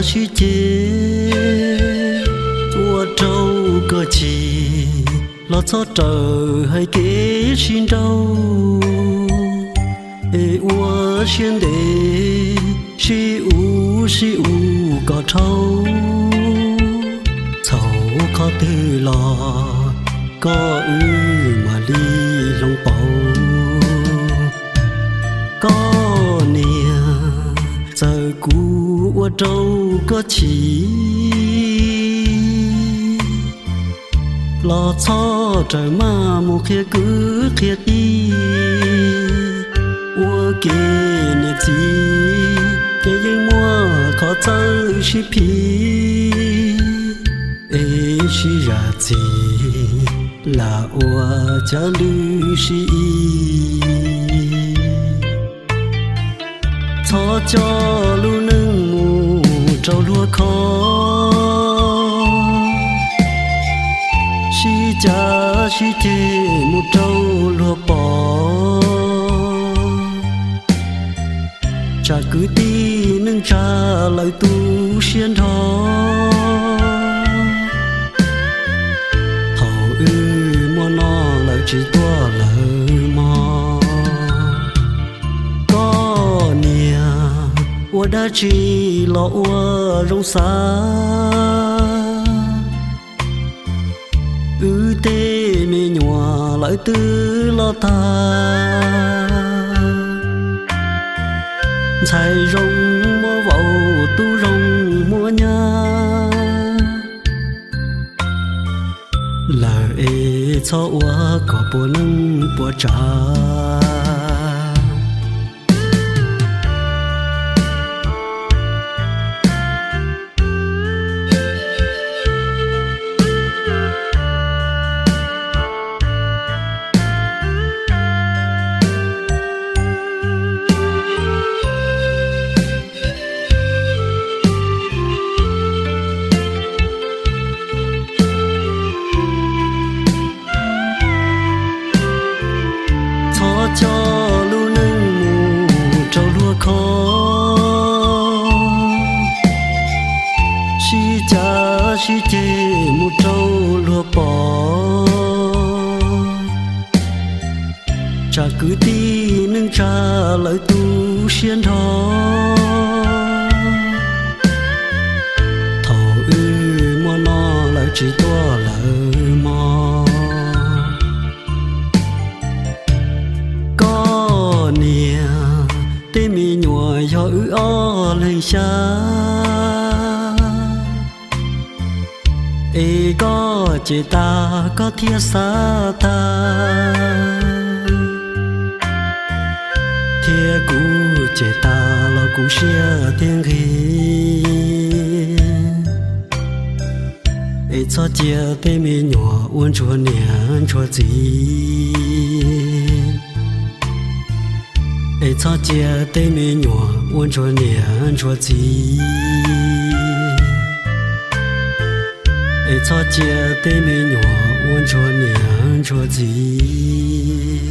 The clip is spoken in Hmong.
sib ceg, ua rau koj chim los txhob rawm hais kev sib nrauj. Es ua siab ntev sib u sib u kom dhau, txhaum qhov twg los koj wb mam li hloov pauv. Koj niam, txawm kuv ua rau koj chim los txhob rawm maj mus qhia kwv qhia tij. Ua ke niam txiv ces yeej muaj qhov txawj sib phim, es sib zam txim lam ua cav lwj sib ib. Txhob coj lub neej mus rau luag kho, sib cav sib ceg mus rau luag pom. Tsam kwv tij neej tsa lawv tu siab nrho, thaum wb muaj no lawv tsis tuaj lawv mog. Koj niam, ua dab tsi los ua zoo xav, wb tej me nyuam lawv twb loj tag. Ntxhais zoo muaj vauv, tub zoo muaj nyab, lawm es txhob ua kom puas neej puas tsav. Txhob coj lub neej mus rau luag kho, sib cav sib ceg mus rau luag pom. Tsam kwv tij neej tsa lawv tu siab nrho, thaum wb muaj no lawv tsis tuaj lawv mog. Koj niam, tej me nyuam yog wb ob leeg xyab, es koj cem tas koj thiaj xav tag, thiab kuv cem tas los kuv siab thiaj nqig. Es txhob cia tej me nyuam ua ntsuag niam ntsuag txiv. Es txhob cia tej me nyuam ua ntsuag niam ntsuag txiv. Es txhob cia tej me nyuam ua ntsuag niam ntsuag txiv.